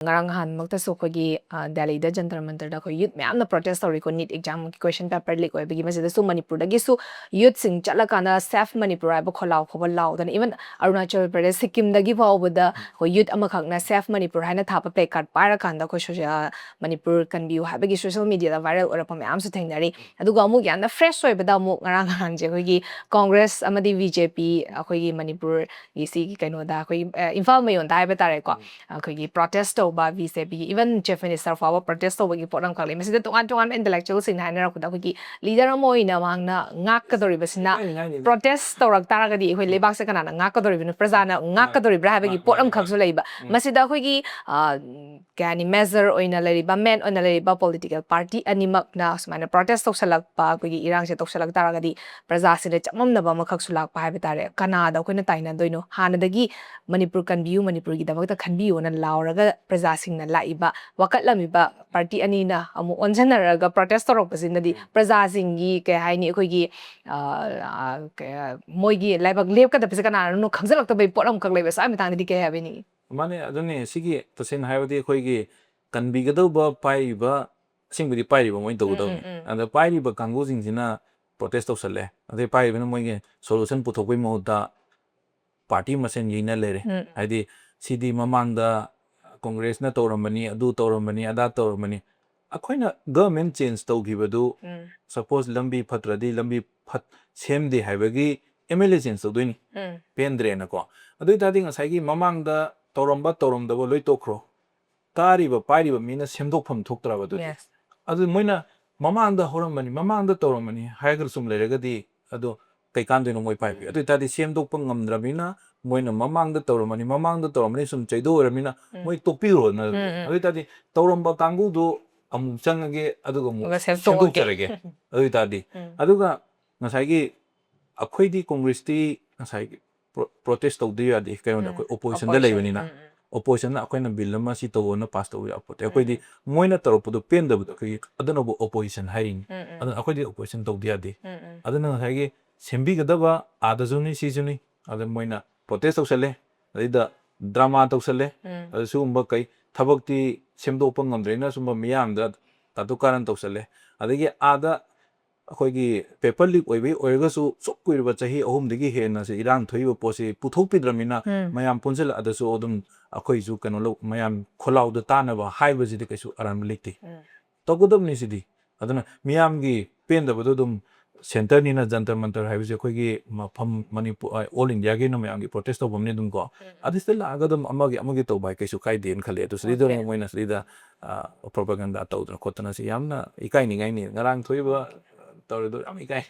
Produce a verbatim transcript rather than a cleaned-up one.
ꯉꯔꯥꯡ ꯅꯍꯥꯟꯃꯛꯇꯁꯨ ꯑꯩꯈꯣꯏꯒꯤ, ꯑ, ꯗꯦꯜꯂꯤꯗ ꯖꯟꯇꯔ ꯃꯟꯇꯔꯗ ꯑꯩꯈꯣꯏ ꯌꯨꯠ ꯃꯌꯥꯝꯅ ꯄ꯭ꯔꯣꯇꯦꯁ ꯇꯧꯔꯤꯀꯣ, ꯅꯤꯠ ꯑꯦꯛꯖꯥꯝꯒꯤ ꯀꯣꯏꯁꯟ ꯄꯦꯄꯔ ꯂꯤꯛ ꯑꯣꯏꯕꯒꯤ꯫ ꯃꯁꯤꯗꯁꯨ ꯃꯅꯤꯄꯨꯔꯗꯒꯤꯁꯨ ꯌꯨꯠꯁꯤꯡ ꯆꯠꯂꯀꯥꯟꯗ "Save Manipur" ꯍꯥꯏꯕ ꯈꯣꯜꯂꯥꯎ ꯈꯣꯕ ꯂꯥꯎꯗꯅ, ꯏꯚꯟ ꯑꯔꯨꯅꯥꯆꯜ ꯄ꯭ꯔꯗꯦꯁ, ꯁꯤꯛꯀꯤꯝꯗꯒꯤ ꯐꯥꯎꯕꯗ ꯑꯩꯈꯣꯏ ꯌꯨꯠ ꯑꯃꯈꯛꯅ "Save Manipur" ꯍꯥꯏꯅ ꯊꯥꯕ ꯄ꯭ꯂꯦ ꯀꯥꯔꯗ ꯄꯥꯏꯔꯀꯥꯟꯗ ꯑꯩꯈꯣꯏ ꯁꯣꯁꯤꯌꯦꯜ, ꯃꯅꯤꯄꯨꯔ ꯀꯟꯕꯤꯌꯨ ꯍꯥꯏꯕꯒꯤ ꯁꯣꯁꯤꯌꯦꯜ ꯃꯤꯗꯤꯌꯥꯗ ꯚꯥꯏꯔꯦꯜ ꯑꯣꯏꯔꯛꯄ ꯃꯌꯥꯝꯁꯨ ꯊꯦꯡꯅꯔꯤ꯫ ꯑꯗꯨꯒ ꯑꯃꯨꯛ ꯌꯥꯝꯅ ꯐ꯭ꯔꯦꯁ ꯑꯣꯏꯕꯗ ꯑꯃꯨꯛ ꯉꯔꯥꯡ ꯅꯍꯥꯟꯁꯦ ꯑꯩꯈꯣꯏꯒꯤ ꯀꯣꯡꯒ꯭ꯔꯦꯁ ꯑꯃꯗꯤ ꯕꯤ ꯖꯦ ꯄꯤ ꯑꯩꯈꯣꯏꯒꯤ ꯃꯅꯤꯄꯨꯔꯒꯤ ꯁꯤꯒꯤ ꯀꯩꯅꯣꯗ ꯑꯩꯈꯣꯏꯒꯤ, ꯑ, ꯏꯝꯐꯥꯜ ꯃꯌꯣꯟꯗ ꯍꯥꯏꯕ ꯇꯥꯔꯦꯀꯣ, ꯑꯩꯈꯣꯏꯒꯤ ꯄ꯭ꯔꯣꯇꯦꯁ ꯇꯧꯕ, ꯕꯤ ꯖꯦ ꯄꯤꯒꯤ ꯏꯚꯟ ꯆꯤꯐ ꯃꯤꯅꯤꯁꯇꯔ ꯐꯥꯎꯕ ꯄ꯭ꯔꯣꯇꯦꯁ ꯇꯧꯕꯒꯤ ꯄꯣꯠ ꯑꯃꯈꯛ ꯂꯩ꯫ ꯃꯁꯤꯗ ꯇꯣꯉꯥꯟ ꯇꯣꯉꯥꯟꯕ ꯏꯟꯇꯦꯂꯦꯛꯆꯨꯋꯦꯜꯁꯤꯡꯅ ꯍꯥꯏꯅꯔꯛꯄꯗ ꯑꯩꯈꯣꯏꯒꯤ ꯂꯤꯗꯔ ꯑꯃ ꯑꯣꯏꯅ ꯃꯍꯥꯛꯅ ꯉꯥꯛꯀꯗꯧꯔꯤꯕꯁꯤꯅ ꯄ꯭ꯔꯣꯇꯦꯁ ꯇꯧꯔꯛ ꯇꯥꯔꯒꯗꯤ ꯑꯩꯈꯣꯏ ꯂꯩꯕꯥꯛꯁꯦ ꯀꯅꯥꯅ ꯉꯥꯛꯀꯗꯧꯔꯤꯕꯅꯣ, ꯄ꯭ꯔꯖꯥꯅ ꯉꯥꯛꯀꯗꯧꯔꯤꯕ꯭ꯔꯥ ꯍꯥꯏꯕꯒꯤ ꯄꯣꯠ ꯑꯃꯈꯛꯁꯨ ꯂꯩꯕ꯫ ꯃꯁꯤꯗ ꯑꯩꯈꯣꯏꯒꯤ, ꯑ, ꯀꯩ ꯍꯥꯏꯅꯤ, ꯃꯦꯖꯔ ꯑꯣꯏꯅ ꯂꯩꯔꯤꯕ, ꯃꯦꯟ ꯑꯣꯏꯅ ꯂꯩꯔꯤꯕ ꯄꯣꯂꯤꯇꯤꯀꯦꯜ ꯄꯥꯔꯇꯤ ꯑꯅꯤꯃꯛꯅ ꯁꯨꯃꯥꯏꯅ ꯄ꯭ꯔꯣꯇꯦꯁ ꯇꯧꯁꯜꯂꯛꯄ, ꯑꯩꯈꯣꯏꯒꯤ ꯏꯔꯥꯡꯁꯦ ꯇꯧꯁꯜꯂꯛ ꯇꯥꯔꯒꯗꯤ ꯄ꯭ꯔꯖꯥꯁꯤꯡꯗ ꯆꯃꯝꯅꯕ ꯑꯃꯈꯛꯁꯨ ꯂꯥꯛꯄ ꯍꯥꯏꯕ ꯇꯥꯔꯦ꯫ ꯀꯅꯥꯗ ꯑꯩꯈꯣꯏꯅ ꯇꯥꯏꯅꯗꯣꯏꯅꯣ? ꯍꯥꯟꯅꯗꯒꯤ "ꯃꯅꯤꯄꯨꯔ ꯀꯟꯕꯤꯌꯨ, ꯃꯅꯤꯄꯨꯔꯒꯤꯗꯃꯛꯇ ꯈꯟꯕꯤꯌꯨꯅ" ꯂꯥꯎꯔꯒ ꯄ꯭ꯔꯖꯥꯁꯤꯡꯅ ꯂꯥꯛꯏꯕ, ꯋꯥꯀꯠꯂꯝꯃꯤꯕ ꯄꯥꯔꯇꯤ ꯑꯅꯤꯅ ꯑꯃꯨꯛ ꯑꯣꯟꯁꯤꯟꯅꯔꯒ ꯄ꯭ꯔꯣꯇꯦꯁ ꯇꯧꯔꯛꯄꯁꯤꯅꯗꯤ ꯄ꯭ꯔꯖꯥꯁꯤꯡꯒꯤ, ꯀꯩ ꯍꯥꯏꯅꯤ, ꯑꯩꯈꯣꯏꯒꯤ, ꯑ, ꯑ, ꯀꯩ, ꯃꯣꯏꯒꯤ ꯂꯥꯏꯕꯛ ꯂꯦꯞꯀꯗꯕꯁꯦ ꯀꯅꯥꯅꯣ ꯈꯪꯖꯤꯜꯂꯛꯇꯕꯒꯤ ꯄꯣꯠ ꯑꯃꯈꯛ ꯂꯩꯕ꯫ ꯁ꯭ꯋꯥꯏ ꯃꯇꯥꯡꯗꯗꯤ ꯀꯩ ꯍꯥꯏꯕꯤꯅꯤꯡꯉꯤ? ꯃꯥꯅꯦ, ꯑꯗꯨꯅꯦ꯫ ꯁꯤꯒꯤ ꯇꯁꯦꯡꯅ ꯍꯥꯏꯔꯕꯗꯤ ꯑꯩꯈꯣꯏꯒꯤ ꯀꯟꯕꯤꯒꯗꯧꯕ ꯄꯥꯏꯔꯤꯕ, ꯑꯁꯦꯡꯕꯗꯤ ꯄꯥꯏꯔꯤꯕ ꯃꯣꯏꯅ ꯇꯧꯒꯗꯕꯅꯤ꯫ ꯑꯗ ꯄꯥꯏꯔꯤꯕ ꯀꯥꯡꯕꯨꯁꯤꯡꯁꯤꯅ ꯄ꯭ꯔꯣꯇꯦꯁ ꯇꯧꯁꯜꯂꯦ, ꯑꯗꯩ ꯄꯥꯏꯔꯤꯕꯅ ꯃꯣꯏꯒꯤ ꯁꯣꯂꯨꯁꯟ ꯄꯨꯊꯣꯛꯄꯒꯤ ꯃꯍꯨꯠꯇ ꯄꯥꯔꯇꯤ ꯃꯁꯦꯟ ꯌꯩꯅ ꯂꯩꯔꯦ꯫ ꯍꯥꯏꯗꯤ ꯁꯤꯗꯤ ꯃꯃꯥꯡꯗ ꯀꯣꯡꯒ꯭ꯔꯦꯁꯅ ꯇꯧꯔꯝꯕꯅꯤ, ꯑꯗꯨ ꯇꯧꯔꯝꯕꯅꯤ, ꯑꯗꯥ ꯇꯧꯔꯝꯕꯅꯤ꯫ ꯑꯩꯈꯣꯏꯅ ꯒꯚꯔꯟꯃꯦꯟ ꯆꯦꯟꯖ ꯇꯧꯈꯤꯕꯗꯨ, ꯁꯄꯣꯁ ꯂꯝꯕꯤ ꯐꯠꯇ꯭ꯔꯗꯤ ꯂꯝꯕꯤ ꯐꯠ-, ꯁꯦꯝꯗꯦ ꯍꯥꯏꯕꯒꯤ ꯑꯦꯝ ꯑꯦꯜ ꯑꯦ ꯆꯦꯟꯖ ꯇꯧꯗꯣꯏꯅꯤ, ꯄꯦꯟꯗ꯭ꯔꯦꯅꯀꯣ꯫ ꯑꯗꯨ ꯑꯣꯏ ꯇꯥꯔꯗꯤ ꯉꯁꯥꯏꯒꯤ ꯃꯃꯥꯡꯗ ꯇꯧꯔꯝꯕ ꯇꯧꯔꯝꯗꯕ ꯂꯣꯏ ꯇꯣꯛꯈ꯭ꯔꯣ, ꯀꯥꯔꯤꯕ ꯄꯥꯏꯔꯤꯕ ꯃꯤꯅ ꯁꯦꯝꯗꯣꯛꯐꯝ ꯊꯣꯛꯇ꯭ꯔꯕ ꯑꯗꯨꯗꯤ꯫ ꯑꯗꯨ ꯃꯣꯏꯅ ꯃꯃꯥꯡꯗ ꯍꯧꯔꯝꯕꯅꯤ, ꯃꯃꯥꯡꯗ ꯇꯧꯔꯝꯕꯅꯤ ꯍꯥꯏꯔꯒ ꯁꯨꯝ ꯂꯩꯔꯒꯗꯤ ꯑꯗꯣ ꯀꯩ ꯀꯥꯟꯗꯣꯏꯅꯣ ꯃꯣꯏ ꯄꯥꯏꯕꯤ? ꯑꯗꯨ ꯑꯣꯏ ꯇꯥꯔꯗꯤ ꯁꯦꯝꯗꯣꯛꯄ ꯉꯝꯗ꯭ꯔꯕꯅꯤꯅ ꯃꯣꯏꯅ ꯃꯃꯥꯡꯗ ꯇꯧꯔꯝꯕꯅꯤ, ꯃꯃꯥꯡꯗ ꯇꯧꯔꯝꯕꯅꯤ ꯁꯨꯝ ꯆꯩꯗꯣꯛ ꯑꯣꯏꯔꯕꯅꯤꯅ ꯃꯣꯏ ꯇꯣꯛꯄꯤꯔꯣꯅ꯫ ꯑꯗꯨ ꯑꯣꯏ ꯇꯥꯔꯗꯤ ꯇꯧꯔꯝꯕ ꯀꯥꯡꯕꯨꯗꯣ ꯑꯃꯨꯛ ꯆꯪꯉꯒꯦ, ꯑꯗꯨꯒ ꯑꯃꯨꯛ ꯑꯗꯨꯒ ꯁꯦꯝꯗꯣꯛꯑꯒꯦ꯫ ꯁꯦꯝꯗꯣꯛꯆꯔꯒꯦ꯫ ꯑꯗꯨ ꯑꯣꯏ ꯇꯥꯔꯗꯤ꯫ ꯑꯗꯨꯒ ꯉꯁꯥꯏꯒꯤ ꯑꯩꯈꯣꯏꯗꯤ ꯀꯣꯡꯒ꯭ꯔꯦꯁꯇꯤ ꯉꯁꯥꯏꯒꯤ ꯄ꯭ꯔꯣ-, ꯄ꯭ꯔꯣꯇꯦꯁ ꯇꯧꯗ ꯌꯥꯗꯦ꯫ ꯀꯩꯅꯣꯗ ꯑꯩꯈꯣꯏ ꯑꯣꯄꯣꯖꯤꯁꯟꯗ ꯂꯩꯕꯅꯤꯅ, ꯑꯣꯄꯣꯖꯤꯁꯟꯅ ꯑꯩꯈꯣꯏꯅ ꯕꯤꯜ ꯑꯃ ꯁꯤ ꯇꯧꯑꯣꯅ ꯄꯥꯁ ꯇꯧꯕ ꯌꯥꯄꯣꯠꯇꯦ꯫ ꯑꯩꯈꯣꯏꯗꯤ ꯃꯣꯏꯅ ꯇꯧꯔꯛꯄꯗꯣ ꯄꯦꯟꯗꯕꯗꯣ ꯑꯩꯈꯣꯏꯒꯤ ꯑꯗꯨꯅꯕꯨ ꯑꯣꯄꯣꯖꯤꯁꯟ ꯍꯥꯏꯔꯤꯅꯤ꯫ ꯑꯗꯨꯅ ꯑꯩꯈꯣꯏꯗꯤ ꯑꯣꯄꯣꯖꯤꯁꯟ ꯇꯧꯗ ꯌꯥꯗꯦ꯫ ꯑꯗꯨꯅ ꯉꯁꯥꯏꯒꯤ ꯁꯦꯝꯕꯤꯒꯗꯕ ꯑꯥꯗꯁꯨꯅꯤ ꯁꯤꯁꯨꯅꯤ꯫ ꯑꯗ ꯃꯣꯏꯅ ꯄ꯭ꯔꯣꯇꯦꯁ ꯇꯧꯁꯜꯂꯦ, ꯑꯗꯩꯗ ꯗ꯭ꯔꯃꯥ ꯇꯧꯁꯜꯂꯦ꯫ ꯎꯝ꯫ ꯑꯗꯨ ꯁꯤꯒꯨꯝꯕ ꯀꯩ ꯊꯕꯛꯇꯤ ꯁꯦꯝꯗꯣꯛꯄ ꯉꯝꯗ꯭ꯔꯦꯅ ꯁꯨꯝꯕ ꯃꯤꯌꯥꯝꯗ ꯇꯥꯇꯨ ꯀꯥꯔꯟ ꯇꯧꯁꯜꯂꯦ꯫ ꯑꯗꯒꯤ ꯑꯥꯗ ꯑꯩꯈꯣꯏꯒꯤ ꯄꯦꯄꯔ ꯂꯤꯛ ꯑꯣꯏꯕꯒꯤ ꯑꯣꯏꯔꯒꯁꯨ ꯁꯨꯛ ꯀꯨꯏꯔꯕ ꯆꯍꯤ ꯑꯍꯨꯝꯗꯒꯤ ꯍꯦꯟꯅ ꯁꯤ ꯏꯔꯥꯡ ꯊꯣꯛꯏꯕ ꯄꯣꯠꯁꯤ ꯄꯨꯊꯣꯛꯄꯤꯗ꯭ꯔꯕꯅꯤꯅ ꯎꯝ꯫ ꯃꯌꯥꯝ ꯄꯨꯟꯁꯤꯜꯂꯛꯑꯗꯁꯨ ꯑꯗꯨꯝ ꯑꯩꯈꯣꯏꯁꯨ ꯀꯩꯅꯣ ꯂꯧ-, ꯃꯌꯥꯝ ꯈꯣꯜꯂꯥꯎꯗ ꯇꯥꯅꯕ ꯍꯥꯏꯕꯁꯤꯗꯤ ꯀꯩꯁꯨ ꯑꯔꯥꯟꯕ ꯂꯩꯇꯦ꯫ ꯎꯝ꯫ ꯇꯧꯒꯗꯕꯅꯤ ꯁꯤꯗꯤ꯫ ꯑꯗꯨꯅ ꯃꯤꯌꯥꯝꯒꯤ ꯄꯦꯟꯗꯕꯗꯣ ꯑꯗꯨꯝ ꯁꯦꯟꯇꯔꯅꯤꯅ ꯖꯟꯇꯔ ꯃꯟꯇꯔ ꯍꯥꯏꯕꯁꯦ ꯑꯩꯈꯣꯏꯒꯤ ꯃꯐꯝ ꯃꯅꯤꯄꯨꯔ, ꯑꯣꯜ ꯏꯟꯗꯤꯌꯥꯒꯤ ꯑꯣꯏꯅ ꯃꯌꯥꯝꯒꯤ ꯄ꯭ꯔꯣꯇꯦꯁ ꯇꯧꯐꯝꯅꯤ ꯑꯗꯨꯝ ꯀꯣ꯫ ꯎꯝ꯫ ꯑꯗꯨ ꯁꯤꯗ ꯂꯥꯛꯑꯒ ꯑꯗꯨꯝ ꯑꯃꯒꯤ ꯑꯃꯒꯤ ꯇꯧꯕ ꯍꯥꯏ ꯀꯩꯁꯨ ꯀꯥꯏꯗꯦꯅ ꯈꯜꯂꯦ꯫ ꯑꯗꯨ ꯁꯤꯗꯩꯗ Okay. ꯃꯣꯏꯅ ꯁꯤꯗꯩꯗ, ꯑ, ꯄ꯭ꯔꯣꯄꯥꯒꯟꯗꯥ ꯇꯧꯗꯅ ꯈꯣꯠꯇꯅ ꯁꯤ ꯌꯥꯝꯅ ꯏꯀꯥꯏꯅꯤꯡꯉꯥꯏꯅꯤ꯫ ꯉꯔꯥꯡ ꯊꯣꯛꯏꯕ ꯇꯧꯔꯤꯗꯣ ꯌꯥꯝ ꯏꯀꯥꯏ꯫